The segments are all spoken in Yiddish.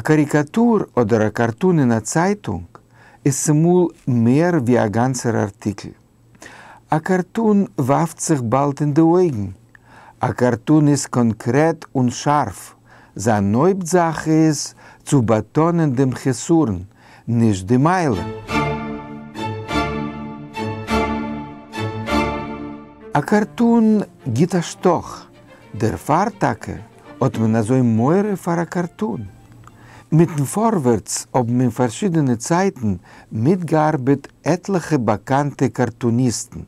קאריקאטור אדער א קארטון אין א צייטונג איז צומאל מער ווי א גאנצער ארטיקל. א קארטון ווארפט זיך באלד אין די אויגן. א קארטון איז קאנקרעט און שארף, זיין הויפט זאך איז צו באטאנען דעם חסרון, נישט די מעלה. א קארטון גיט א שטאך, דערפאר טאקע האט מען אזוי מורא פאר א קארטון. מיטן פארווערטס האבן אין פארשידענע צייטן מיטגעארבעט עטליכע באקאנטע קארטוניסטן.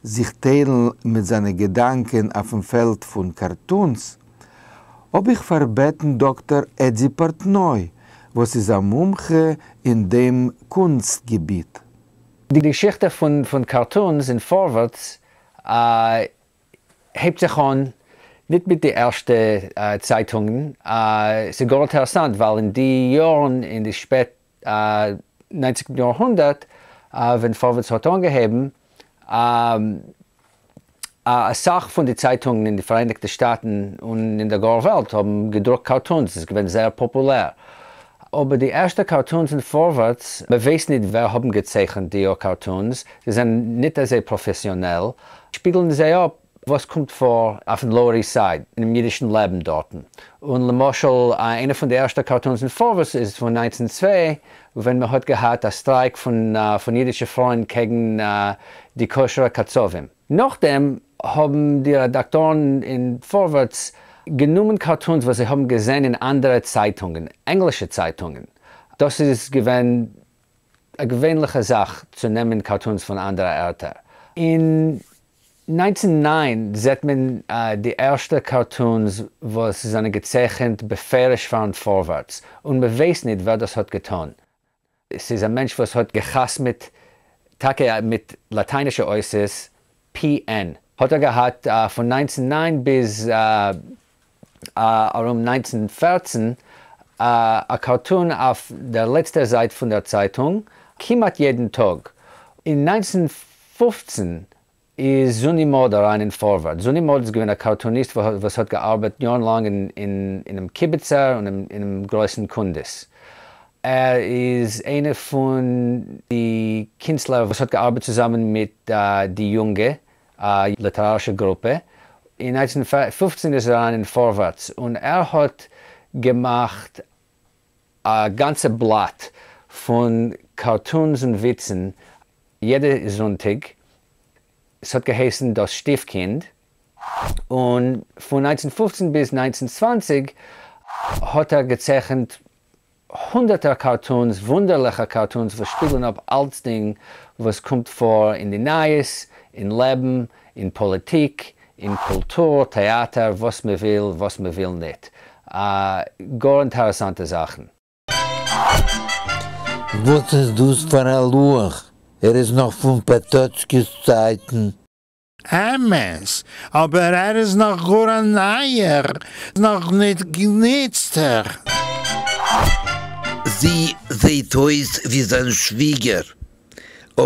זיך טיילן מיט זיינע געדאנקען אויפן פעלד פון קארטונס, האב איך פארבעטן דאקטאר עדזי פארטנוי וואס איז א מומחה אין דעם קונסט געביט. די געשיכטע פון קארטונס אין פארווערטס הייבט זיך אן ניט מיט די ערשטע צייטונגן, ס'איז גאר אינטערעסאנט ווייל אין די יארן אין די שפעט ניינצנטן יארהונדערט ווען פארווערטס האט אנגעהויבן, אסאך פון די צייטונגן אין די פאראייניגטע שטאטן און אין דער גארער וועלט האבן געדרוקט קארטונס, ס'איז געווען זייער פאפולער. אבער די ערשטע קארטונס אין פארווערטס, מ'ווייסט ניט ווער האבן געצייכנט די קארטונס, זיי זענען ניט אזוי פראפעסיאנעל, שפיגלן זיי אפ וואס קומט פאר אויפן לאוער איסט סייד, אינעם אידישן לעבן דארטן. און למשל איינע פון די ערשטע קארטונס אין פארווערטס איז פון 1902, ווען מען האט געהאט א סטרייק פון אידישע פרויען קעגן די כשר'ע קצבים. נאכדעם האבן די רעדאקטארן אין פארווערטס גענומען קארטונס וואס זיי האבן געזען אין אנדערע צייטונגען, ענגלישע צייטונגען. דאס איז געווען א געווענליכע זאך צו נעמען קארטונס פון אנדערע ערטער. אין 1909 זעט מען די ערשטע קארטונס וואס זענען געצייכנט בפירוש פארן פארווערטס, און מען ווייסט ניט ווער דאס האט געטאן. ס'איז א מענטש וואס האט געחתמעט טאקע מיט לאטיינישע אותיות PN. האט ער געהאט פון 1909 ביז ארום 1914 א קארטון אויף דער לעצטער זייט פון דער צייטונג כמעט יעדן טאג. אין 1915 איז זוני מארד אריין אין פארווארטס. זוני מארד איז געווען א קארטוניסט וואס האט געארבעט יארן לאנג אינעם קיבעצער און אינעם גרויסן קונדס. ער איז איינער פון די קינסטלער וואס האט געארבעט צוזאמען מיט די יונגע ליטערארישע גרופע. אין 1915 איז ער אריין אין פארווארטס און ער האט געמאכט א גאנצע בלאט פון קארטונס און וויצן יעדע זונטאג. ס'האט געהייסן דאס שטיפקינד, און פון 1915 ביז 1920 האט ער געצייכנט הונדערטער קארטונס, וואונדערליכע קארטונס וואס שפיגלען אפ אלצדינג וואס קומט פאר אין די נייעס, אין לעבן, אין פאליטיק, אין קולטור, טעאטער, וואס מען וויל, וואס מען וויל ניט. גאר אינטערעסאנטע זאכן. וואס איז דאס פאר א לוח? ער איז נאך פון פאטאצקי'ס צייטן. אמת, אבער ער איז נאך גאר א נייער, נאך ניט גענוצטער. זי זעהט אויס ווי זיין שוויגער,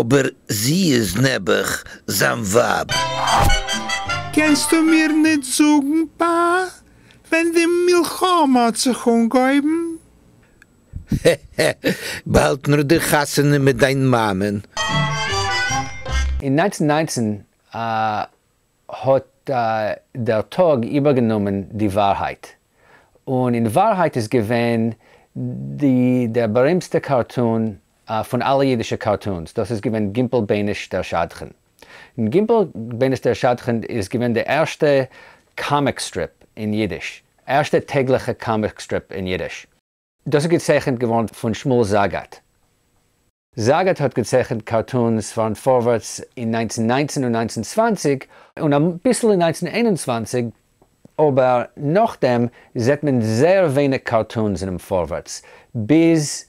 אבער זי איז נעבעך זיין ווייב. קענסטו מיר ניט זאגן, פא, ווען די מלחמה האט זיך אנגעהויבן? הע הע, באלד נאך די חתונה מיט דיין מאמען. אין 1919 האט דער טאג איבערגענומען די ווארהייט, און אין ווארהייט איז געווען די דער בארימסטע קארטון פון אלע אידישע קארטונס, דאס איז געווען גימפל בייניש דער שדכן. און גימפל בייניש דער שדכן איז געווען די ערשטע קאמיק סטריפ אין אידיש, ערשטע טעגליכע קאמיק סטריפ אין אידיש. דאס איז געצייכנט געווארן פון שמואל זאגאט. זאגאט האט געצייכנט קארטונס פארן פארווערטס אין 1919 און 1920 און אביסל אין 1921, אבער נאכדעם זעט מען זייער ווייניג קארטונס אינעם פארווערטס ביז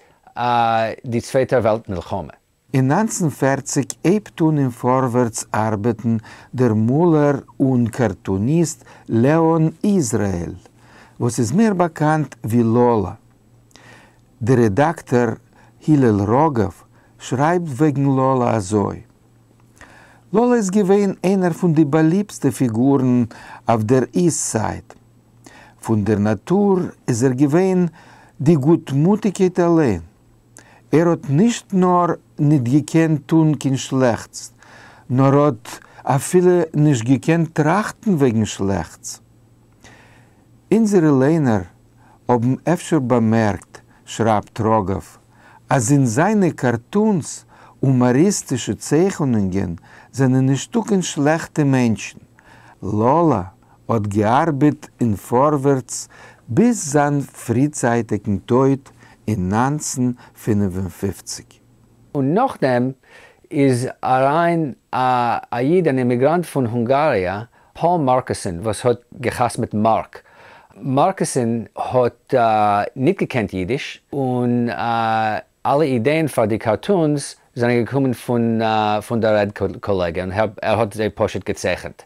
די צווייטע וועלט מלחמה. אין 1940 הייבט אן אין פארווערטס ארבעטן דער מאלער און קארטוניסט לעאן איזראעל, וואס איז מער באקאנט ווי לאלא. דער רעדאקטאר הלל ראגאוו שרייבט וועגן לאלא אזוי: לאלא איז געווען איינער פון די באליבסטע פיגורן אויף דער איסט סייד. פון דער נאטור איז ער געווען די גוטמוטיקייט אליין. ער האט נישט נאר ניט געקענט טאן קיין שלעכטס, נאר האט אפילו נישט געקענט טראכטן וועגן שלעכטס. אונזערע ליינער האבן אפשר באמערקט, שרייבט ראגאוו, אז אין זיינע קארטונס, הומאריסטישע צייכענונגען, זענען נישטא קיין שלעכטע מענטשן. לאלא האט געארבעט אין פארווערטס ביז זיין פריצייטיגן טויט אין 1955. און נאכדעם איז אריין א איד אן אימיגראנט פון הונגאריע, פאול מארקוסען, וואס האט געחתמעט מארק. מארקוסען האט ניט געקענט אידיש, און אלע אידעען פאר די קארטונס זענען געקומען פון פון דער רעד קאלעגע, און ער האט זיי פשוט געצייכנט.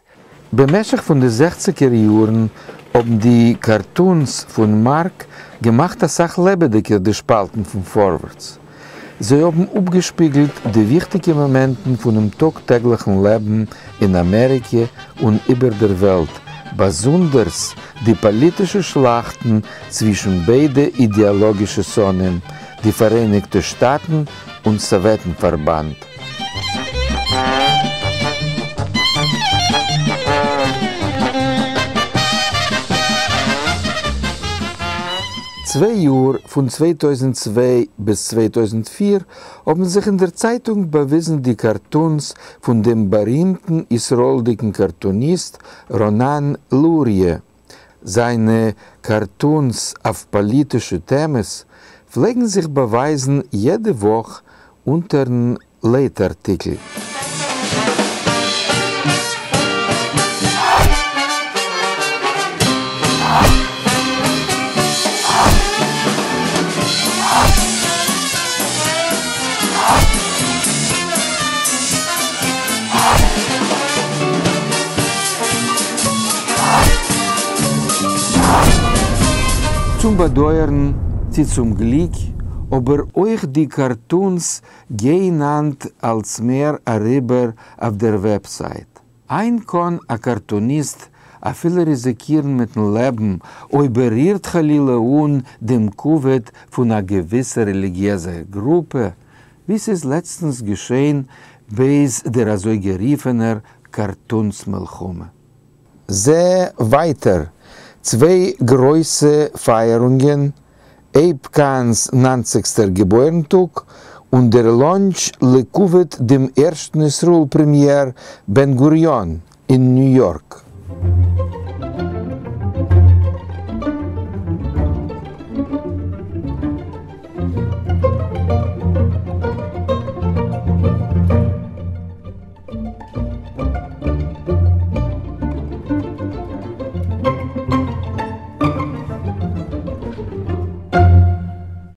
במשך פון די זעכציגער יארן האבן די קארטונס פון מארק געמאכט אסאך לעבעדיגער די שפאלטן פון פארווערטס. זיי האבן אפגעשפיגלט די וויכטיגע מאמענטן פונעם טאג טעגליכן לעבן אין אמעריקע און איבער דער וועלט, באזונדערס די פאליטישע שלאכטן צווישן ביידע אידעאלאגישע שונאים, די פאראייניגטע שטאטן און סאוועטן פארבאנד. צוויי יאר, פון 2002 ביז 2004, האבן זיך אין דער צייטונג באוויזן די קארטונס פון דעם בארימטן ישראלדיקן קארטוניסט רונן לוריא. זיינע קארטונס אויף פאליטישע טעמעס פלעגן זיך באווייזן יעדע וואך אונטערן לייט-ארטיקל. צום באדויערן צי צום גליק, אבער אויך די קארטונס גייען היינט אלץ מער אריבער אויף דער וועבסייט. היינט קאן א קארטוניסט אפילו ריזיקירן מיטן לעבן אויב ער רירט חלילה אן דעם כבוד פון א געוויסע רעליגיעזע גרופע, ווי ס'איז לעצטנס געשען בעת דער אזוי גערופענער קארטונס מלחמה. זע ווייטער, צוויי גרויסע פייערונגען, אייב קאהן'ס ניינציגסטער געבוירן-טאג און דער לאנטש לכבוד דעם ערשטן ישראל פרעמיער בן גוריון אין ניו יארק.